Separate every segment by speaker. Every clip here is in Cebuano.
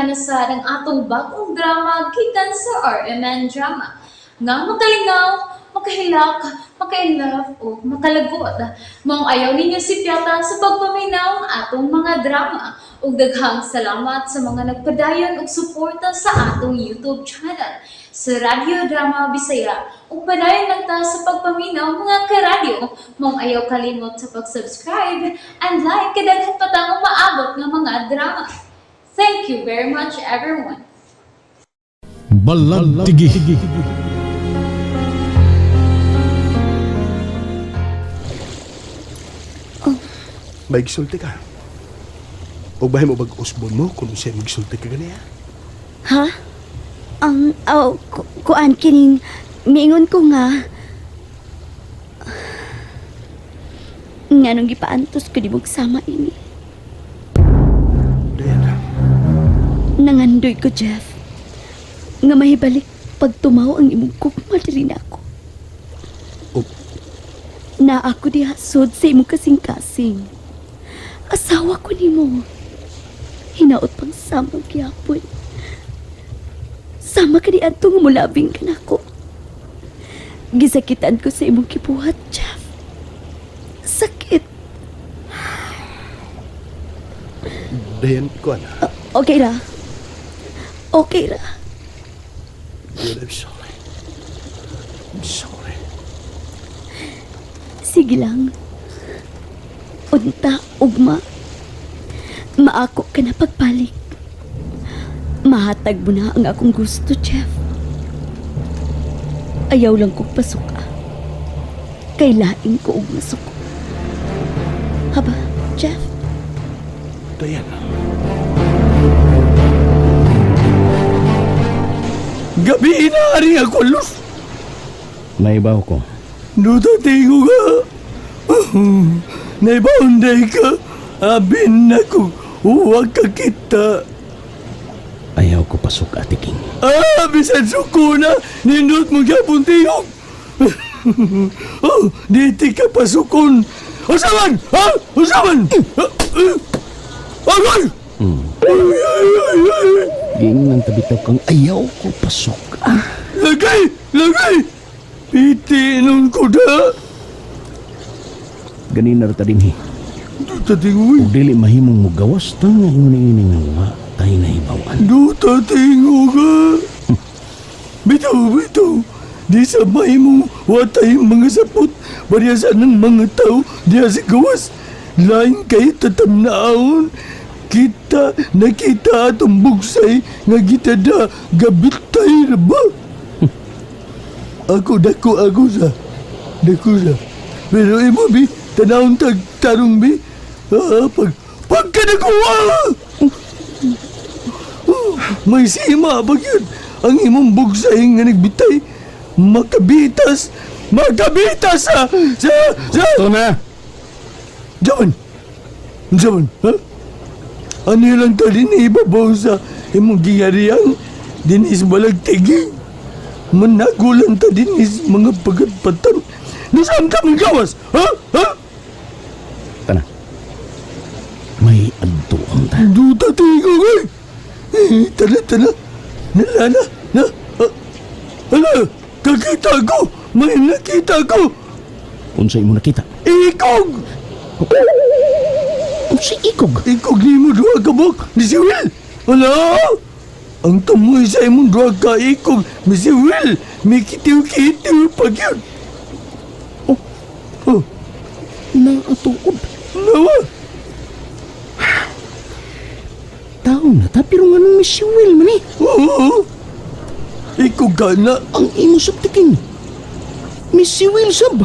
Speaker 1: na sad ang atong bag-ong drama gikan sa RMN Drama. Nga makalingaw, makahilak, makainlove o makalagot. Maong ayaw ninyo sipyata sa pagpaminaw ang atong mga drama. Ug daghang salamat sa mga nagpadayon og suporta sa atong YouTube channel sa Radyo Drama Bisaya. Ug padayon lang ta sa pagpaminaw, mga karadyo. Maong ayaw kalimot sa pag-subscribe and like kay daghan pa tang umaabot nga mga drama. Thank you very much, everyone.
Speaker 2: Balagtigi.
Speaker 3: May gisulti ka. O bahay mo bag usbon mo kung siya magsulti ka ganiya.
Speaker 4: Ha? Oh, kuan kining miingon ko nga nganong gipaantos ko di mo sama ini.
Speaker 3: Diana,
Speaker 4: Nangandoy ko, Jeff. Nga mahibalik pag tumaw ang imong gugma diri na ako.
Speaker 3: O,
Speaker 4: Na ako diha sud sa imong kasing-kasing. Asawa ko nimo. Hinaot pang sama gyapon. Sama ka di adto nga mulabing ka nako. Gisakitan ko sa imong kibuhat, Jeff. Sakit.
Speaker 3: Dayan ko na.
Speaker 4: Okay ra. Okay ra.
Speaker 3: Diana, I'm sorry. I'm sorry.
Speaker 4: Sige lang. Unta, ugma. Maako ka na pagbalik. Mahatag mo na ang akong gusto, Jeff. Ayaw lang kong pasuka. Kay laing ko og masuko. Haba, Jeff?
Speaker 3: Diana. Gabi inaari ako, Luz.
Speaker 5: Naibaw ko.
Speaker 3: Duta tingo ka. Naibaunday ka. Abin na ko. Huwag ka kita.
Speaker 5: Ayaw ko pasok, Ate King.
Speaker 3: Ah, bisan suko na. Nindot mo gyapon tingog. Oh, di ti ka pasukon. Usaman! Ha? Usaman! Agay! Ay, ay, ay, ay.
Speaker 5: Giingnan tabitaw kang ayaw ko pasok. Ah,
Speaker 3: Lagay! Lagay! Piti nung kuda.
Speaker 5: ganina ra ta dinhi.
Speaker 3: Duta tingog.
Speaker 5: Ug dili mahimong mugawas ta nga ingon ini nga wa tay nahibaw-an.
Speaker 3: Duta tingog ka. Bitaw, bitaw. Di sa mahimong watay mga sapot. Barya sa ng mga tao diya sa gawas. Lain kay tatamnaon. Kita, nakita atong bugsay nga kita da gabitay na ba? Ako dako ako sa. Dako sa. Pero imo bi, tanawon tag tarong bi. Ah, pagkadakuha! May sima ba yun? Ang imong bugsay nga nagbitay. Makabitas! Makabitas sa... Sa... Sa...
Speaker 5: Ito na!
Speaker 3: Jaman! Jaman, ha? Ano lang ta din ibabaw sa imong giyariyang dinis balagtigi? Managulan ta dinis mga pagatpatan. Nasaan ka mong gawas? Ha? Ha?
Speaker 5: Tana. May adtuon ta.
Speaker 3: Duta tigo koy! Eh, tala, tala. Nala na, na. Ah, ala, kakita ko! May nakita ko!
Speaker 5: Unsay mo nakita?
Speaker 3: Ikog!
Speaker 5: Unsay ikog?
Speaker 3: Ikog ni mo duha ka buk ni si Will! Ala! Ang tumoy sa imong duha ka ikog ni si Will! May kitiw-kitiw pa yun! Oh, oh,
Speaker 5: Naatuod.
Speaker 3: nawa!
Speaker 5: Tao na ta pero nganong may siwil man eh.
Speaker 3: Oo! Ikog ka na!
Speaker 5: Ang imo sab King. May siwil sab.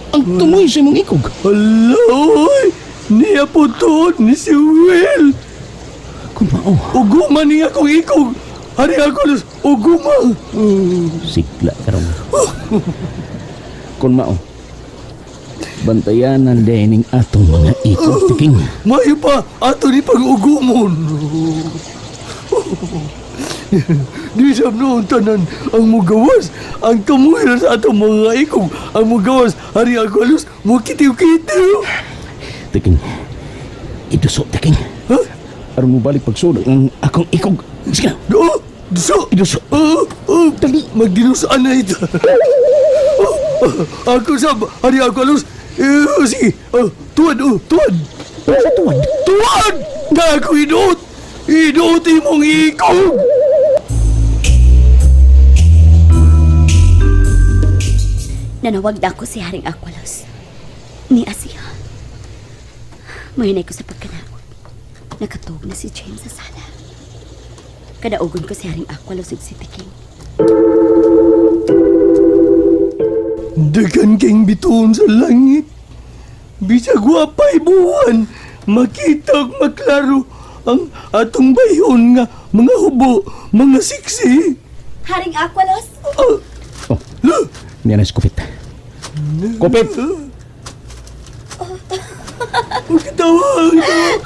Speaker 5: Ang tumoy sa imong ikog.
Speaker 3: Ala, oy! Niya po tuod ni si Will!
Speaker 5: Kung mao.
Speaker 3: Uguma niya akong ikog! Hari ako nas uguma!
Speaker 5: Sigla karon. Kung mao. Bantayanan din ning atong mga ikog King.
Speaker 3: Mayo pa ato ni pag-ugumon. Di sa noon tanan ang mugawas, ang kamuhil sa atong mga ikog, ang mugawas, hari ako alos, mukitiw-kitiw.
Speaker 5: Tiking. Iduso, Tiking.
Speaker 3: Ha?
Speaker 5: Aron mo balik pagsulod ang akong ikog. Sige na.
Speaker 3: Oh, duso!
Speaker 5: Iduso.
Speaker 3: Oh, oh, dali. Magdinusaan na ito. Oh, oh, ako sab, hari ako alos. Eh, sige, oh, tuwad, oh, tuwad.
Speaker 5: Sa tuwad.
Speaker 3: Tuwad! Na ako iduot! Iduot imong ikog!
Speaker 4: Nanawag na ako si Haring Aqualos. Ni Asiya. Mahinay ko sa pagkanaog. Nakatuog na si James sa sala. Kadaugon ko si Haring Aqualos ug si Tiking.
Speaker 3: Dagan kayong bituon sa langit. Bisag wapay buwan, makita ug maklaro ang atong bayon nga mga hubo, mga siksi.
Speaker 4: Haring Aqualos?
Speaker 3: Oh,
Speaker 5: Oh,
Speaker 3: la,
Speaker 5: niya na si Kupit. Kupit!
Speaker 3: Huwag katawa, huwag katawa.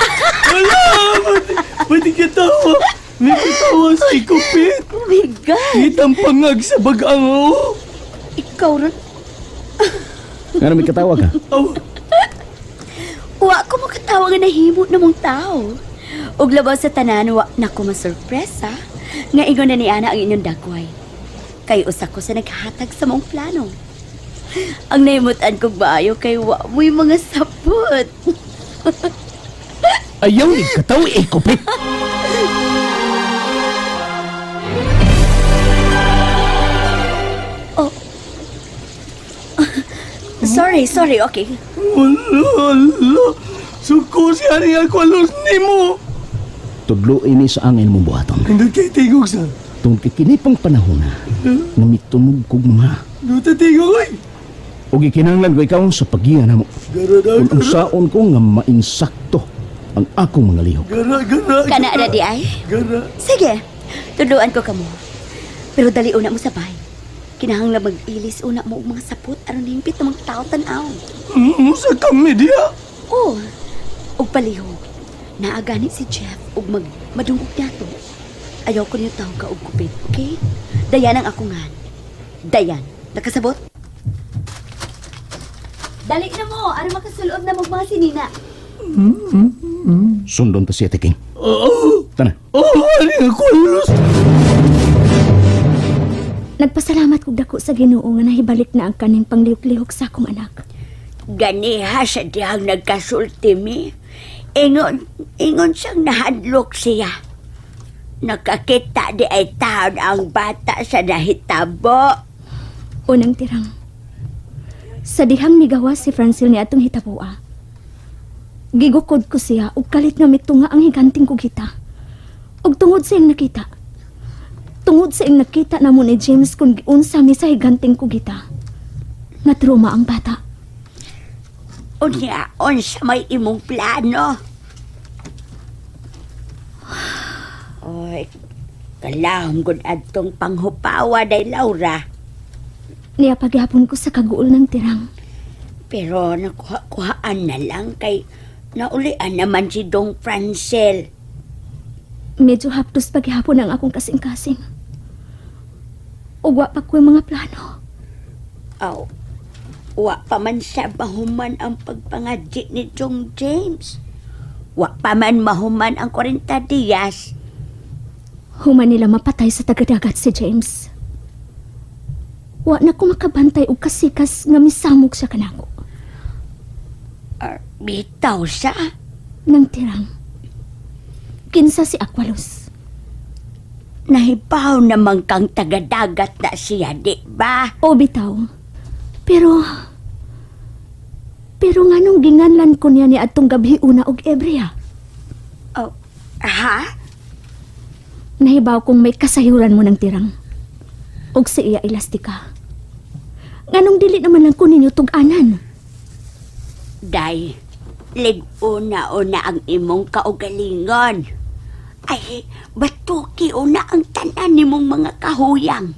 Speaker 3: Wala, pati, pati katawa. May katawa si Kupit.
Speaker 4: Oh my God!
Speaker 3: Kitang pangag sa bagang, oh.
Speaker 4: Ikaw ron.
Speaker 5: Nga may katawa ka?
Speaker 3: Aw,
Speaker 4: Wa ko makatawa nga nahimo na mong tao. Ug labaw sa tanan, wa na ko masurpresa. Nga ingon na ni Ana ang inyong dagway. Kay usa ko sa naghatag sa mong plano. Ang nahimutan kog maayo kay wa mo'y mga sapot.
Speaker 5: Ayaw ni katawa eh, Kupit!
Speaker 4: Oh. Sorry, sorry, okay.
Speaker 3: wala, wala. Suko si Ari ako alos nimo.
Speaker 5: Tudlo ini sa angin mong buhaton.
Speaker 3: Hindi kay tigog sa.
Speaker 5: Tungkol kay kini pang panahon na, namitunog kog mga.
Speaker 3: Duta tigog, oy.
Speaker 5: O gikinahanglan ko ikaw sa pagiya na mo.
Speaker 3: Gara, gara,
Speaker 5: Kung unsaon ko nga mainsakto ang akong mga lihok.
Speaker 3: gara, gara.
Speaker 4: Kana ra di ay?
Speaker 3: Gara.
Speaker 4: Sige, tudloan ko kamo. Pero dali una mo sabay. Kinahanglan mag-ilis una mo og mga sapot aron himpit ng mga tao tan-aw.
Speaker 3: Sa kami diya.
Speaker 4: Oh, og palihog. Naagani si Jeff og mag madungog nato. Ayaw ko niyo tawag ka og kupit, okay? Dayan ang ako ngan. Dayan. Nakasabot? Dali na mo, aron makasulod na mo mga sinina.
Speaker 5: Sundon ta siya, Tiking.
Speaker 3: Oo.
Speaker 5: Tana.
Speaker 3: Oh, Ari ako alos.
Speaker 2: Nagpasalamat kog dako sa Ginoo nga nahibalik na ang kaning panglihok-lihok sa akong anak.
Speaker 6: Ganiha sa dihang nagkasulti mi. Ingon, ingon siyang nahadlok siya. Nakakita di ay taon ang bata sa nahitabo.
Speaker 2: Unang tirang. Sa dihang migawas si Francil ni atong hitabua. Gigukod ko siya ug kalit nga mitunga ang higanting kugita. Ug tungod sa iyang nakita. Tungod sa iyang nakita namo ni James kung giunsa mi sa higanting kugita. Natruma ang bata.
Speaker 6: Unya, unsa may imong plano. Oy, kalahom gud adtong panghupawa day Laura.
Speaker 2: Niya pagyapon ko sa kaguol ng tirang.
Speaker 6: Pero nakuha-kuhaan na lang kay naulian naman si Dong Francel.
Speaker 2: Medyo haptos paghapon ang akong kasing-kasing. Ug wa pa ko'y mga plano.
Speaker 6: Aw, wa pa man siya mahuman ang pagpangadji ni Jong James. Wa pa man mahuman ang 40 dias.
Speaker 2: Human nila mapatay sa tagadagat si James. Wa na ko makabantay og kasikas nga misamok siya kanako.
Speaker 6: Ar, bitaw siya.
Speaker 2: Nang tirang. Kinsa si Aqualos.
Speaker 6: Nahibaw naman kang tagadagat na siya, di ba?
Speaker 2: O bitaw. Pero pero nganong ginganlan ko niya ni atong gabi una og ebria.
Speaker 6: Oh, ha?
Speaker 2: Nahibaw kong may kasayuran mo ng tirang. Og sa iya elastika. Nganong dili naman lang ko ninyo tug-anan.
Speaker 6: Day, lig-una-una ang imong kaugalingon. Ay, batuki una ang tanan nimong mga kahuyang.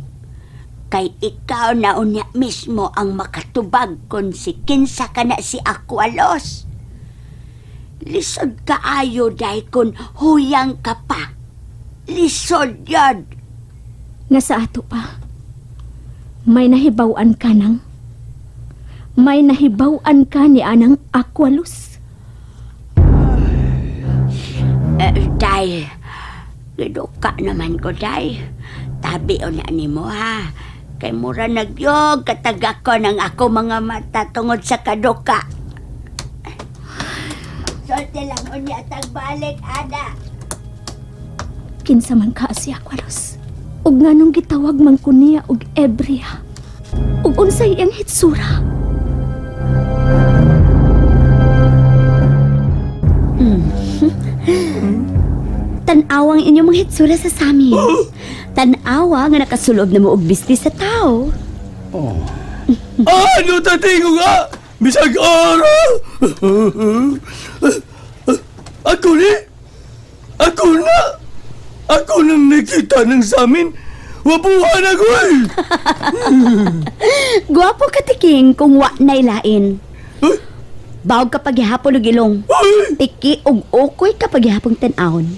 Speaker 6: Kay ikaw na unya mismo ang makatubag kung si kinsa ka na si Aqualos. Lisod kaayo, day, kung huyang ka pa. Lisod yun.
Speaker 2: Nga sa ato pa. May nahibaw-an ka nang. May nahibaw-an ka ni Anang Aqualus.
Speaker 6: Eh, Day, giduka naman ko, Day. Tabi o na nimo ha. Kay mura nagyog kataga ko ng ako mga mata tungod sa kaduka. Solte lang unya tagbalik, Ada.
Speaker 2: Kinsa man ka si Aqualos. Ug nganong gitawag man ko niya og Ebria. Ug unsay iyang hitsura.
Speaker 4: Tan-awang inyong mga hitsura sa samin. Tan-awa nga nakasulob na mo og business sa tao.
Speaker 3: Ano tatingo nga? Bisag araw! Ako ni? Ako na! Ako nang nakita ng samin! Wapuhan ako eh!
Speaker 4: Gwapo ka tiking kung wa nailain.
Speaker 3: Ay!
Speaker 4: Bawg ka paghihapon og ilong.
Speaker 3: Ay!
Speaker 4: Tiki og okoy ka paghihapong tan-awon.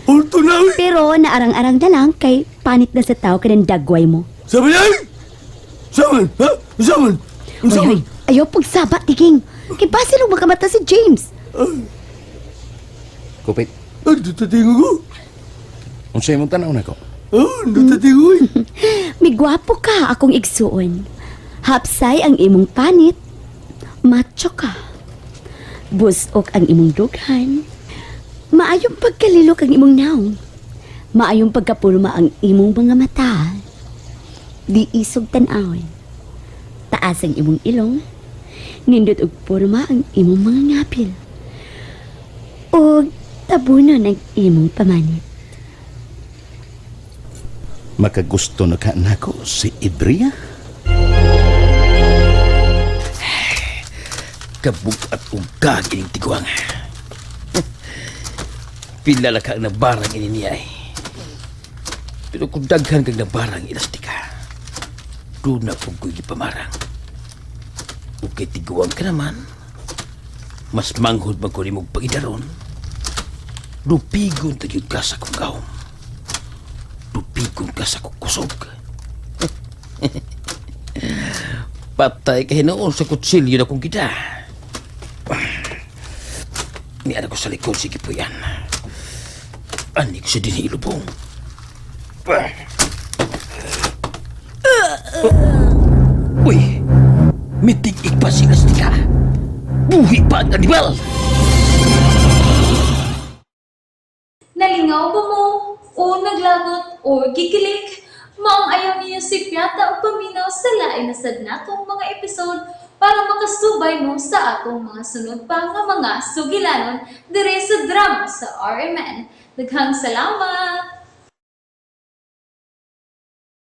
Speaker 3: Ulto na eh!
Speaker 4: Pero naarang-arang na lang kay panit na sa tao kanang dagway mo.
Speaker 3: Sabi niya eh! Saman! Ha? Saman!
Speaker 4: Hoy,
Speaker 3: Saman!
Speaker 4: hoy, ayaw pagsaba, tiking. Kay basin og makamata si James.
Speaker 5: Kupit,
Speaker 3: Ano tatingo ko?
Speaker 5: unsay imong tanaw nako?
Speaker 3: Ano tatingo eh?
Speaker 4: Migwapo ka akong igsuon. Hapsay ang imong panit. Macho ka. Busok ang imong dughan. Maayong pagkalilok ang imong naong. Maayong pagkapulma ang imong mga mata. Di isog tan-awon. Taas ang imong ilong. Nindot og porma ang imong mga ngapil. Og tabunon ang imong pamanit.
Speaker 5: Makagusto na ka nako si Ibria?
Speaker 7: Kabug at ugag ining tiguang. Pila la ka ang nabarang ini niya eh. Pero kung daghan kang nabarang elastika, doon na po ko'y gipamarang. O kay tiguang ka naman, mas manghod man ko nimog pagidaron. Dupigon tagyod ka sa kong gawom. Dupigon ka sa kong kusog. Patay ka hinoon sa kutsilyo na kong kita. Ni anak ko sa likod, sige po yan. Anik siya din ilubong. Uy! Mitig pa si Astika. Buhi pa ang animal!
Speaker 1: Nalingaw ba mo? O naglagot o gikilig? Maong ayaw niyo si Piata o paminaw sa lain na sad natong mga episode para makasubay mo sa atong mga sunod pa nga mga sugilanon dire sa drama sa RMN. Daghang salamat!